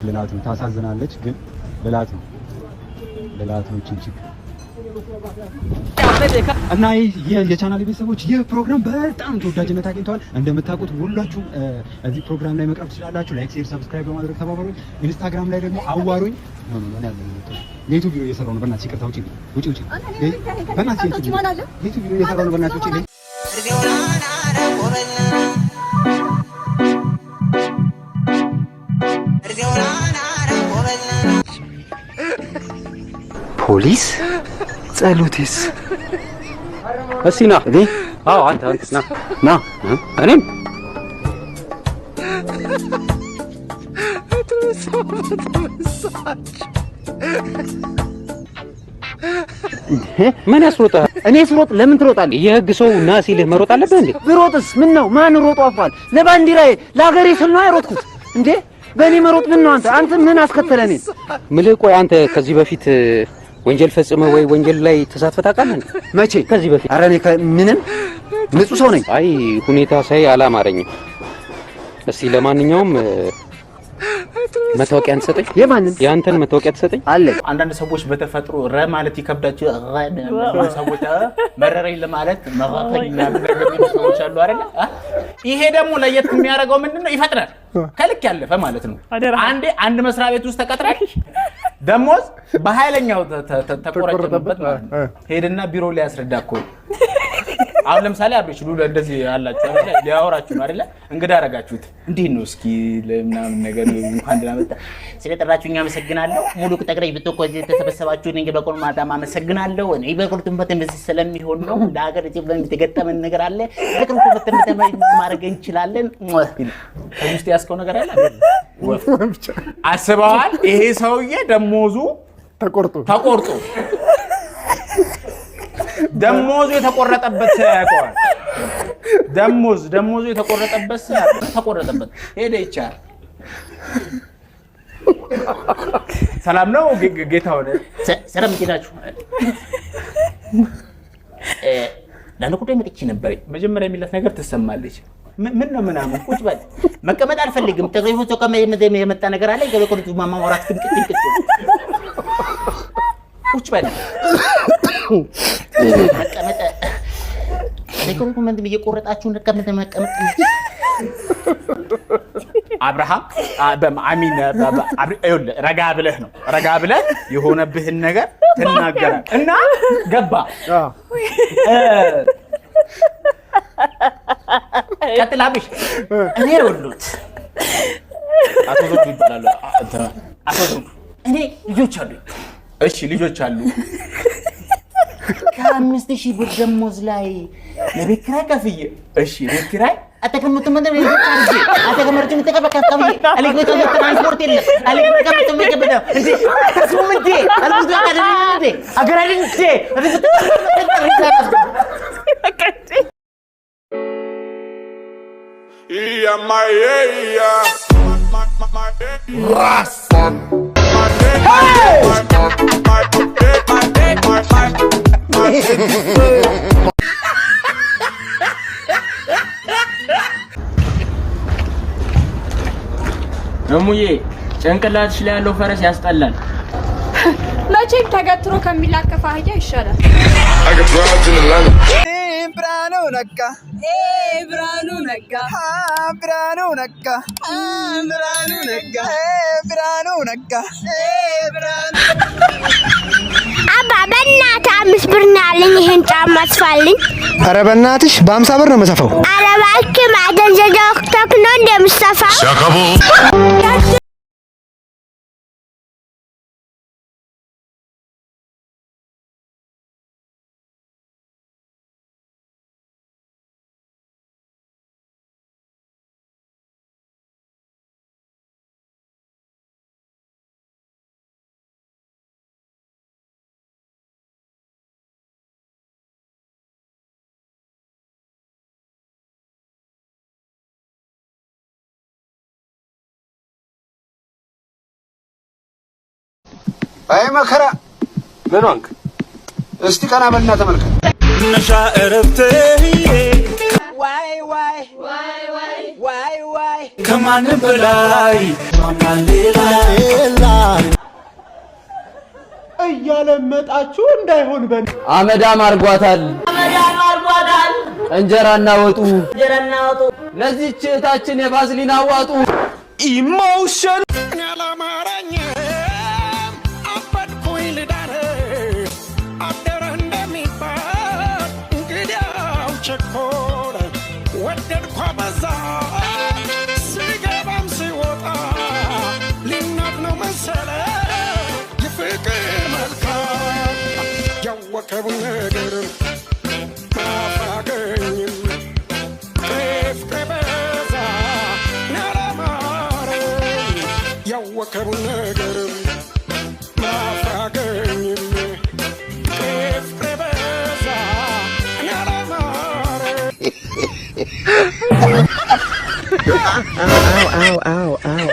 ልላት ነው። ታሳዝናለች፣ ግን ልላት ነው፣ ልላት ነው እቺን chick። እና ይህ የቻናል ቤተሰቦች፣ ይህ ፕሮግራም በጣም ተወዳጅነት አግኝተዋል። እንደምታውቁት ሁላችሁም እዚህ ፕሮግራም ላይ መቅረብ ትችላላችሁ። Like፣ share፣ subscribe በማድረግ ተባበሩኝ። ኢንስታግራም ላይ ደግሞ አዋሩኝ። No, no፣ እኔ የ YouTube ቪዲዮ እየሰራሁ ነው። በእናትሽ ይቅርታ፣ ውጪ፣ ውጪ፣ ውጪ። በእናትሽ የ YouTube ቪዲዮ እየሰራሁ ነው። በእናትሽ ውጪ። ፖሊስ ጸሎቴስ እስቲ ና። እኔ? አዎ፣ አንተ፣ አንተ ና። ና። እኔም። ምን ያስሮጣል? እኔ ስሮጥ ለምን ትሮጣለህ? የህግ ሰው ና ሲልህ መሮጥ አለብህ እንዴ? ብሮጥስ ምን ነው? ማን ሮጦ አፏል? ለባንዲራዬ ለሀገሬ ስል ነው አይሮጥኩት እንዴ? በእኔ መሮጥ ምን ነው? አንተ አንተ ምን አስከተለ እኔን? ምልህ ቆይ፣ አንተ ከዚህ በፊት ወንጀል ፈጽመህ ወይ ወንጀል ላይ ተሳትፈህ ታውቃለህ እንዴ? መቼ? ከዚህ በፊት። ኧረ እኔ ምንም ንጹህ ሰው ነኝ። አይ፣ ሁኔታ ሳይ አላማረኝም። እስቲ ለማንኛውም መታወቂያን ትሰጠኝ? የማንን? የአንተን መታወቂያ ትሰጠኝ? አለ። አንዳንድ ሰዎች በተፈጥሮ ረ ማለት ይከብዳቸው፣ ረ ምናምን ሰዎች መረረኝ ለማለት መረረኝ ምናምን ነገር የሚሉ ሰዎች አሉ አይደለ? አ? ይሄ ደግሞ ለየት የሚያደርገው ምንድን ነው? ይፈጥናል። ከልክ ያለፈ ማለት ነው። አንዴ አንድ መስሪያ ቤት ውስጥ ተቀጥረህ ደሞዝ በኃይለኛው ተቆረጨበት ማለት ነው። ሄድና ቢሮ ሊያስረዳ እኮ ነው። አሁን ለምሳሌ አብሬሽ ሉላ እንደዚህ አላችሁ አይደለ? ሊያወራችሁ ነው አይደለ? እንግዳ አደረጋችሁት። እንዴት ነው እስኪ ለምናምን ነገር እንኳን ደህና መጣ። ስለጠራችሁኝ አመሰግናለሁ። ሙሉ ጠቅላይ ብትኮ እዚህ የተሰበሰባችሁ እኔ በቆል ማታም አመሰግናለሁ። እኔ በቁርጥም በዚህ ስለሚሆን ነው እንደ ሀገር ኢትዮጵያ የተገጠመን ነገር አለ። በቅርቡ በተመተመ ማድረግ እንችላለን። ከዚህ ውስጥ ያዝከው ነገር አለ? ወፍ አስበዋል። ይሄ ሰውዬ ደሞዙ ተቆርጦ ተቆርጦ፣ ደሞዙ የተቆረጠበት ሰው ያውቀዋል። ደሞዙ የተቆረጠበት ሰው ያውቀዋል። ተቆረጠበት ሄደ ይቻላል። ሰላም ነው ጌታ ሆነ። ሰላም፣ እንዴት ናችሁ? ለአንድ ጉዳይ መጥቼ ነበር። መጀመሪያ የሚላት ነገር ትሰማለች። ምን ነው ምናምን፣ ቁጭ በል። መቀመጥ አልፈልግም። ተገኝቶ የመጣ ነገር አለ። ገበቆ ማማወራት ፍንቅጭ ፍንቅጭ። ቁጭ በል። መቀመጥ ሪኮመንድ እየቆረጣችሁ መቀመጥ መቀመጥ። አብርሃም አሚን፣ ረጋ ብለህ ነው፣ ረጋ ብለህ የሆነብህን ነገር ትናገራለህ። እና ገባ። ቀጥል አብሽ። እኔ ወሉት አቶ ዘውዱ ይባላሉ። አቶ ዘውዱ፣ እኔ ልጆች አሉ። እሺ፣ ልጆች አሉ። ከ5,000 ብር ደሞዝ ላይ ለቤት ኪራይ ከፍዬ፣ እሺ፣ ቤት ኪራይ አተከምቱ ምንድን ነው? አተከመርቱ ተቀበቀ ትራንስፖርት የለም። አለከምቱ እንዴ ተስሙም እንዴ አልኩት እንዴ አገር አይደል እንዴ? Yeah, my, እሙዬ፣ ጭንቅላትሽ ላይ ያለው ፈረስ ያስጠላል። መቼም ተገትሮ ከሚላከፍ አህያ ይሻላል። I got broads in Atlanta. ብርሃኑ ነጋ፣ ብርሃኑ ነጋ፣ ብርሃኑ ነጋ፣ ብርሃኑ ነጋ፣ ብርሃኑ ነጋ። አባ፣ በእናትህ 5 ብር ነው ያለኝ፣ ይሄን ጫማ ስፋልኝ። ኧረ በእናትሽ፣ በ50 ብር ነው የምሰፋው። ኧረ እባክህ፣ ማደንዘዣ ወቅተክ ነው እንደምሰፋ? አይ መከራ! ምን ሆንክ? እስቲ ቀና በልና ተመልከት። ነሻ እረፍቴ። ዋይ ዋይ ዋይ ዋይ! ከማንም በላይ ማን ሌላ? እያለመጣችሁ እንዳይሆን በ አመዳም አርጓታል። እንጀራና ወጡ። ለዚህች እህታችን የቫዝሊን አዋጡ። Emotion ያላማረኝም አበድኩኝ ልዳር አደረ እንደሚባል እንግዲያው ቸኮለ ወደድኳ በዛ ሲገባም ሲወጣ ሊናድ ነው መሰለ የፍቅር መልካም ያወቀው ነገር አፋገኝም ፍቅር በዛ ያላማረኝ ያወቀው ነገር አፋገኝም ፍቅር በዛ ያላማረኝ። Ow, ow, ow, ow.